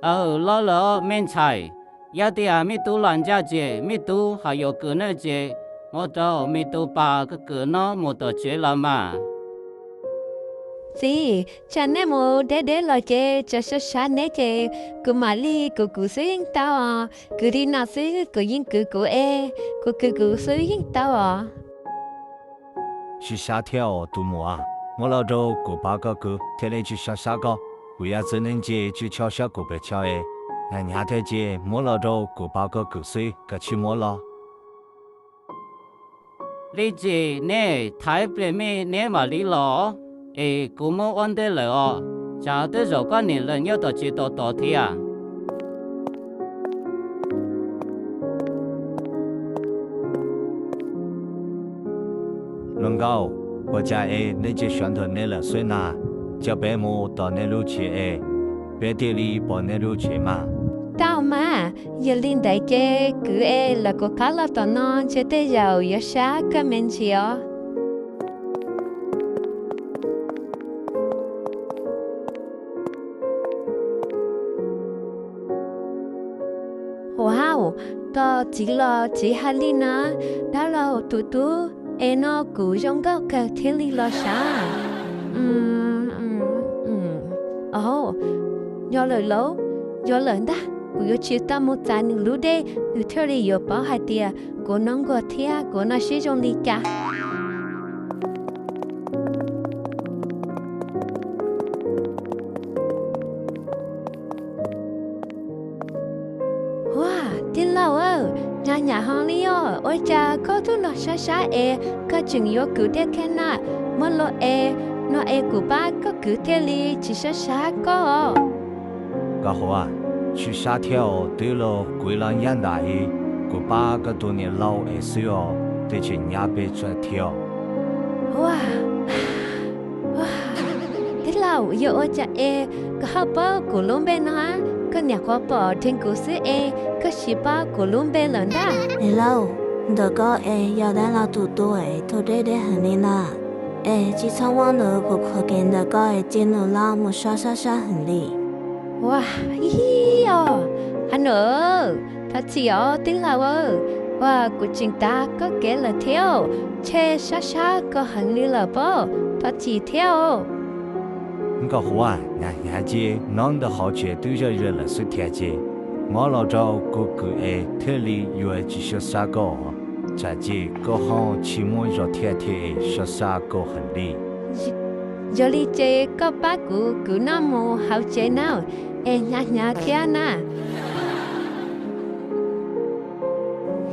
Aw, loj lawm os me ntxhais. Yog tias me tub los ncaj ces me tub ho yuav kwv nej ces mus rau me tub pas koj kwv no mus tom tsev los mas. Txiv, tsam nej mus deb deb los ces tsam sab sab neb ces kuv mam li kuv kwv xwb yeej tau os. Kwv li no xwb kuv yeej kwv kuv es, kuv kwv kuv xwb yeej tau os. Tsis sab thiab os tus muam, muab los rau kuv pab koj kwv thiaj li tsis sab sab koj. Kuv yog txiv neej ces tsis txhob sab kuv pes tsawg es, hnyav hnyav thiab ces muab los rau kuv pab koj kwv xwb, koj tsis muab los. Li ces neb thaiv pliag me neb mam li los, es kuv muab ua ntej lawm os, tsam twb zaum koj niam lawv nyob tom tsev tos tos thiab. Hluas nkauj, ua cas es nej tsis sawv ntawm nej lawm xwb na? Coj peb mus tom nej lub tsev es, peb thiaj li pom nej lub tsev mas. Tau mas, yog li ntawd ces kwv es lawv kuv qab los tom no ntshe tej zaum yuav sab koj me ntsis os. Ua, koj txiv los txiv hais li no, dab laug tus tub es no kuv zoo nkauj kawg thiaj li los sav. Yog lawm lauj, yog lawm ntag, kuv yuav tsis tau mus txav nws lub dej, nws thiaj li yuav paub hais tias kuv no nquag thiab kuv no sib zoo li cas. Huaj, tij laug, hnyav hnyav ho li os, ua cas koj tuaj los sab sab es koj tseem yuav kwv thiab thiab na? Muab los es no es kuv pab koj kwv thiaj li tsis sab sab koj os. Koj Huaj, tsis sab thiab os, twb los kwv los nyab ntawm kuv pab koj tus niam laus es xwb os, twb tseem nyab pes tsawg thiab. Tij laug, yog ua cas es koj ho paub kuv lub npe no? Koj niam qhuav pom dheev kuv xwb es koj tsis paub kuv lub npe lawm ntag. Niam laus, ntawm koj es yog dab laug tus tub es tuag deb deb heev li na, es tsis txhob muab nws kuv qhuas kev ntawm koj es cia nws los mus sab sab sab heev li. Ua, ib os, a nws, thov txim os tij laug, ua kuv tseem tav koj kev lawm thiab, ntshe sab sab koj heev li lawm pob, thov txim thiab. Nkauj Huaj, hnyav hnyav ces nyob ntawm hauv tsev twb zoj zawg lawm xwb thiab ces, muab los rau kuv kwv es thiaj li yuav tsis sab sab koj, tsam ces koj ho tsis muaj zog thiab thiaj es sab sab koj heev li. Yog li ces koj pab kuv kwv noj mus hauv tsev na, es hnyav hnyav thiab na.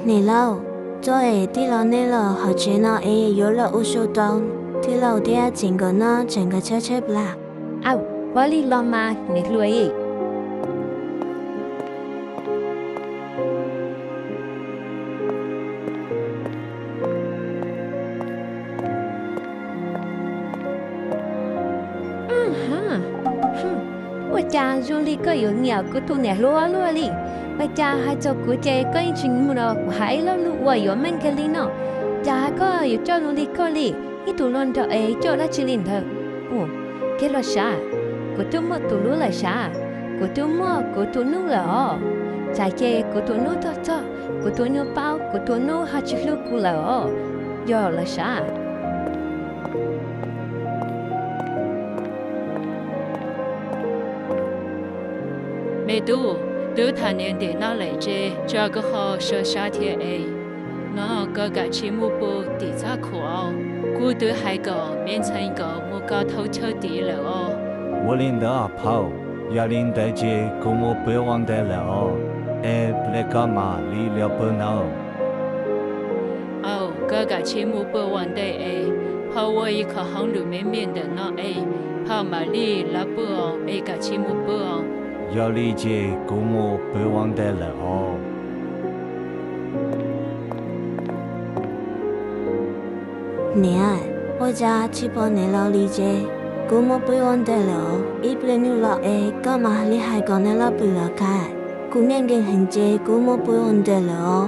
Niam laus, txog es tij laus nej los hauv tsev no es yuav los ua su rau tij laus thiab txiv nkawd noj tsam nkawd tshaib tshaib plab. Aw, ua li los mas niam hluas. Ua cas zoo li koj yuav nyiam kuv tus niam hluas luaj li? Ua cas hais txog kuv ces koj yeej tsis mus rau kuv hais ib lo lus uas yuav meej kiag li no? Cas koj yuav coj zoo li koj li? Ib tug hluas nraug es coj dab tsi li ntawd? Ua, kev los sav, kuv twb muaj tus hlub lawm sav, kuv twb muaj kuv tus hlub lawm os. Tsam ces kuv tus hlub txog txog, kuv tus hlub paub, kuv tus hlub ho tsis hlub kuv lawm os. Yog lawm sav. Me tub, twb tham niam ntim no lawm ces tsam koj ho sab sab thiab es. No koj kav tsij mus pw tim txaj khuam. Kuv twb hais kom me ntxhais nkawd mus koj thauj chaw tid lawm os. Ua li ntawd phauj, yog li ntawd ces kuv mus pw ua ntej lawm os, es ple koj mam li los pw nawb. Aw, koj kav tsij mus pw ua ntej es, phauj ua ib qho hauj lwm me me ntawm no es, phauj mam li los pw os, es kav tsij mus pw os. Yog li ces kuv mus pw ua ntej lawm os. Niam, ua cas tsis pom niam laus li ces? Kuv mus pw ua ntej lawm os, ib pliag nws los es koj mam li hais kom nws los pw lawm kawg. Kuv miaj nkees heev ces kuv mus pw ua ntej lawm os.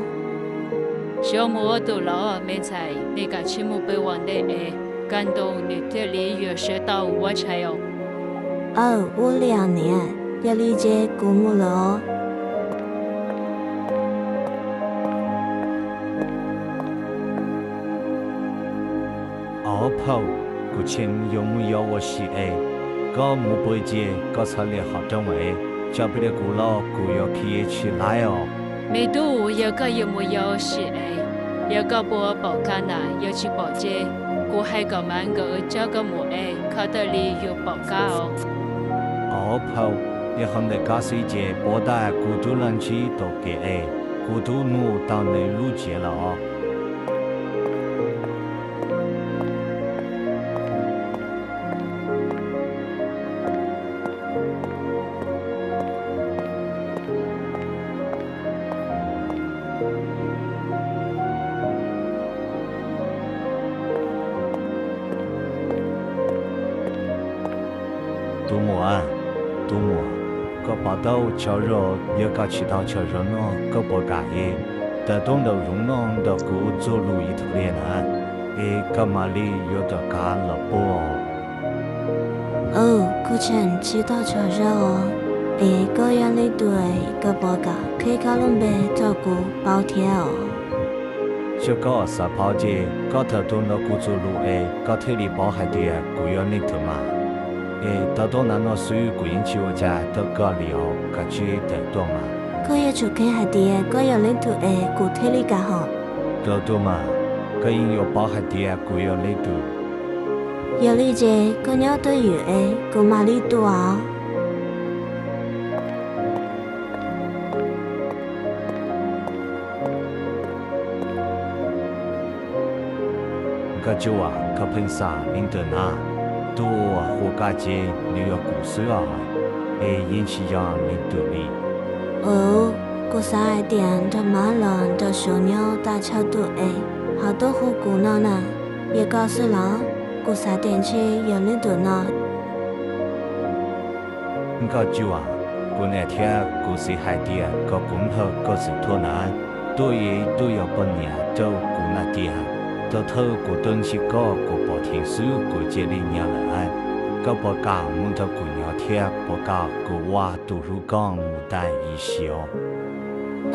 Tsis mus ua tus los me ntxhais, nws kav tsij mus pw ua ntej es, kaj ntug nws thiaj li yuav sawv tau ua tshais os. Aw, ua li os niam. Yog li ces kuv mus lawm os. Ob phauj, kuv tseem yuav mus yos ua si es, koj mus pw ces koj txhob lim qhov rooj es, tso plig rau kuv los kuv yuav khi tsis laib os. Me tub, yog koj yuav mus yos ua si es, yog koj puas pom Ka na? Yog tsis pom ces kuv hais kom Mav nkawd coj koj mus es, kho tawm li yuav pom Ka os. Ob phauj, yog qhov ntawm Kab xwb ces puag ta kuv twb los ntsib tau kev es, kuv twb nug tau nws lub tsev lawm os. Tus muam, tus muam, koj pom tau tsov rog, yog koj tsis tau tsov rog noj koj puas kam es tawm tuaj nraum zoov no nrog kuv txuag lus ib tug li na, es koj mam li yuav tau Kab los puag. Kuv tseem tsis tau tsov rog os, es koj yog leej twg es koj puas kam qhia koj lub npe rau kuv paub thiab os? Yog koj xav paub ces koj tawm tuaj nrog kuv txuag lus es koj thiaj li paub hais tias kuv yog leej twg mas. Es tau tuaj nram no xwb kuv yeej tsis ua cas rau koj li os, koj cia li tawm tuaj mas. Koj yuav tsum qhia hais tias koj yog leej twg es kuv thiaj li kam hos. Tawm tuaj mas, koj yeej yuav paub hais tias kuv yog leej twg. Yog li ces koj nyob twj ywm es kuv mam li tuaj. Nkauj Tsuas, koj pheej xav leej twg na? Tus uas hu koj ces nws yog kuv xwb os, es yeej tsis yog leej twg li. Kuv xav hais tias nrog Mav los nrog Suav nyob tau tshaj tus es ho tuaj hu kuv no na. Yog koj xwb los? Kuv xav tias ntshe yog leej twg no. Nkauj Tsuas, kuv niam thiab kuv txiv hais tias kom kuv nrog koj txiv tuaj na, tuaj es tuaj yog poj niam rau kuv na tiag. Thaum thawj kuv tuaj ntsib koj kuv pom Thim xwb kuv cia li nyiam lawm. Koj puas kam mus nrog kuv nyob thiab puas kam kuv ua tus hlub koj mus tas ib sim os?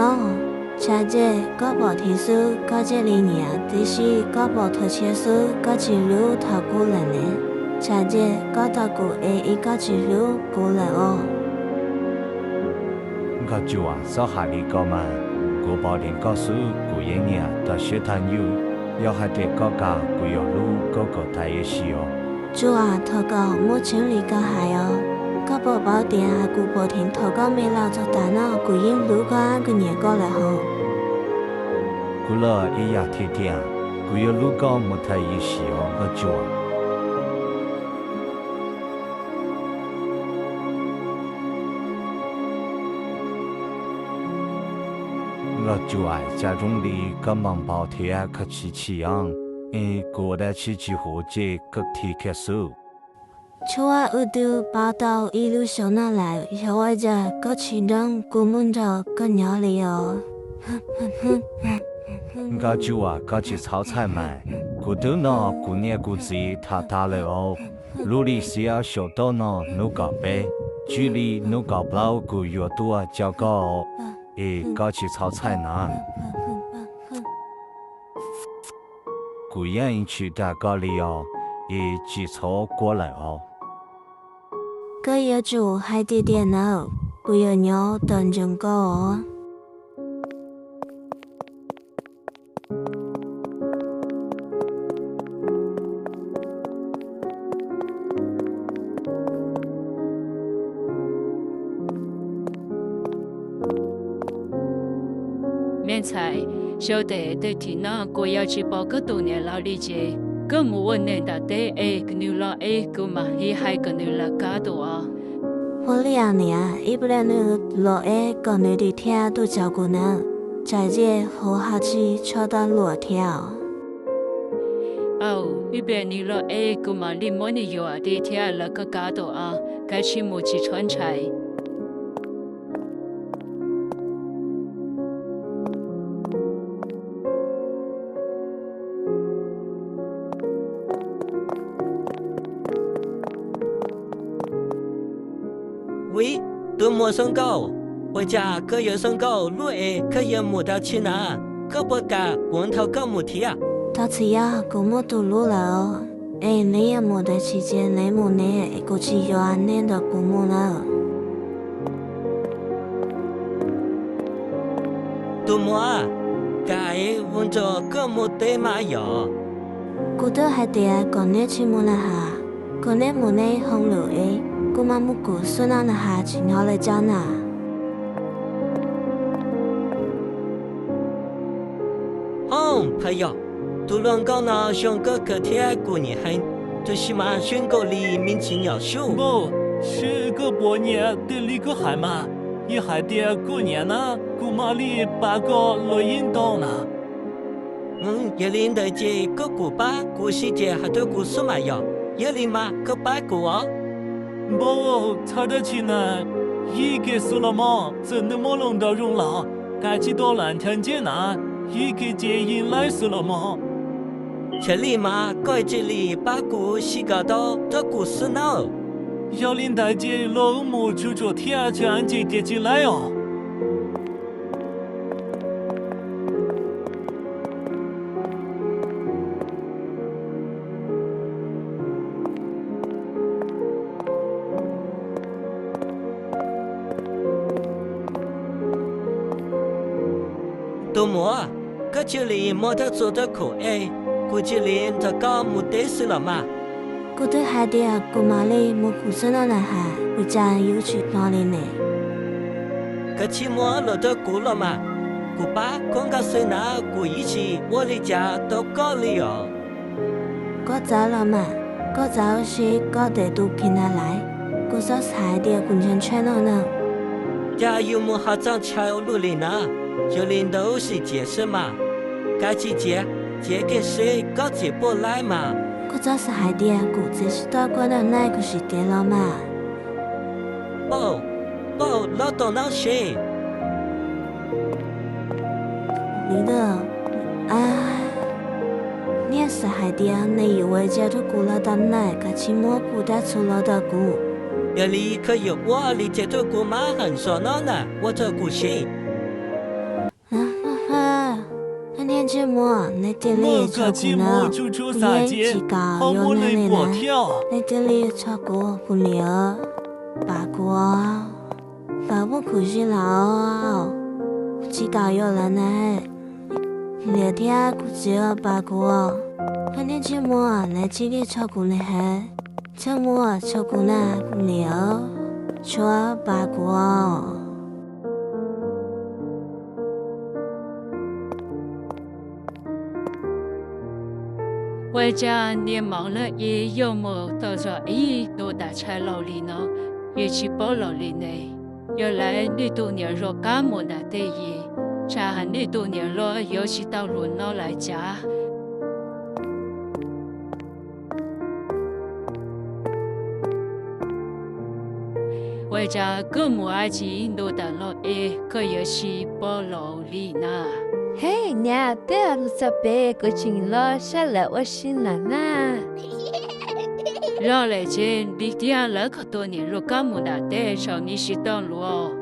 Os, tsam ces koj pom Thim xwb koj cia li nyiam, tiam sis koj pom Thov Tshiab xwb koj tsis hlub thaum kuv lawm ne. Tsam ces koj tos kuv es koj tsis hlub kuv lawm os. Nkauj Tsuas, txhob hais li ko mas, kuv pom Thim koj xwb kuv yeej nyiam tas siab tas ntsws. Yog hais tias koj kam kuv yuav hlub koj kom tas ib sim os. Tsuas, thov koj muab tseeb li koj hais os. Koj puas paub tias kuv pom Thim thaum koj me los txog tav no kuv yeej hlub koj, kuv nyiam koj lawm hos. Kuv los ib yam tiag tiag, kuv yuav hlub koj mus tas ib sim os Nkauj Tsuas. Nkauj Tsuas, cas zoo li koj mob npaum thiab koj chim chim os? Es kuv ua dab tsi tsis huv ces koj thim kiag xwb. Tsuas, wb twb paub tau ib lub xyoo no lawm, yog ua cas koj tsis nrog kuv mus nrog koj nyob li os? Nkauj Tsuas, koj tsis txhob txhawj mas, kuv twb nrog kuv niam kuv txiv tham tas lawm os. Lub lim xiab saum toj no hnub kaum peb, tsis li hnub kaum plaub kuv yuav tuaj coj koj, es koj tsis txhob txhawj na. Kuv yeej tsis kam koj li os, es tsis txhob quaj lawm os. Koj yuav tsum hais tiag tiag nawb, kuv yuav nyob tos ntsoov koj os. Me ntxhais, xyov tej thim no kuv yuav tsis pom koj tus niam laus li ces koj mus ua neej nram teb es kom nws los es kuv mam li hais kom nws lawv kab tus os. Ua li niam, ib pliag nws los es kom nws dim thiab tuaj caum kuv nawb, tsam ces kuv ho tsis tshua tau luam thiab os. Aw, ib pliag nws los es kuv mam li muab nws yuam dim thiab lawv koj kab tus os, kav tsij mus tsis txhob ntshai. Ui, Tus muam Xoo Nkauj, ua cas koj yuav Xoo Nkauj lub es koj yuav mus dab tsi na? Koj puas kam kuv nrog koj mus thiab? Thov txim, yog kuv muaj tus hlub lawm, es neb yuav mus dab tsi ces neb mus ne, kuv tsis yuav neb nrog kuv mus nawb. Tus muam, cas es ua rau koj mus teb mas yog? Kuv twb hais tias kom neb tsis mus na has, kom neb mus neb hauj lwm es kuv mam mus kuv xwb no na has, tsis hnov lawv cov na. Hoob, phaj yog, tus hluas nkauj no zoo nkauj kawg thiab kuv nyiam heev, tab sis mas zoo nkaus li me ntsis nyuam sub. Npauj, seb koj puas nyiam tiag li koj hais mas, yog hais tias koj nyiam na, kuv mam li pab koj los yeej tau na. Yog li ntawd ces koj kuj pab kuv sib ces hais rau kuv xwb mas yog, yog li mas koj pab kuv os. Npauj, txhawj dab tsi na, yij kiag xwb los mog, txawm nws muaj lus nraug zoo los kav tsij tau lam ncha ntsej na, yij kiag ces yeej laib xwb los mog. Yog li mas koj cia li pab kuv sib kom tau rau kuv xwb nawb. Yog li ntawd ces los wb mus tsuag tsuag thiab, tsam ntsis ces tsis laib os. Tus muam, koj cia li muab rab txuas rau kuv es kuv cia li nrog koj mus teb xwb los mas. Kuv twb hais tias kuv mam li mus kuv xwb no na has, ua cas yuav tsis hnov li ne? Koj tsis muab los rau kuv los mas, kuv pab koj nkag xwb na, kuv yeej tsis ua li cas rau koj li os. Koj txawj los mas, koj txawj ua si koj tes tus khi na lais, kuv txhob xav hais tias kuv ntshai ntshai no na. Cas yus mus ho txawj ntshai ua luaj li na, yog li ntawd sim ciav xwb mas, kav tsij ciav, ciav kiag seb koj txiv puas laib mas. Koj txhob xav hais tias kuv txiav tsis tau koj na, nai kuv sim ciav los mas. Pab, pab, los tos nawb seb. Li ntawd, a, niaj xav hais tias nws yuav ua cas rau kuv los tau na, kav tsij muab kuv rab txuas los rau kuv. Yog li koj yuav ua li cas rau kuv mas heev zog no na, ua rau kuv seb. Koj niag ntsej muag, neb cia li tso kuv nawb, kuv yeej tsis kam yuav neb li na, neb cia li tso kuv, kuv niam, pab kuv, pab kuv khuv xim los, tsis kam yuav lawm na. Niam thiab kuv txiv, pab kuv. Koj niag ntsej muag, neb cia li tso kuv na, ntsej muag tso kuv na, kuv niam, tsuav pab kuv. Ua cas niag maum lawv ib yuav mus tau zog ib ntu nram tshaj laus li no, yeej tsis paub los li ne? Yog lawv nej tus niam hluas kab mus nram tej yim, tsam hais nej tus niam hluas yuav tsis tau hluas no lawm cas? Ua cas koj mus dab tsi ntu tas los es koj yuav tsis paub los li na? Hej niam, twb hais lus txog pem kuv tseem los saib lawv ua si lawm na. Yog lawm ces vim tiag lawv koj tus niam hluas kab mus nram tej zaum nej tsis tau hluas.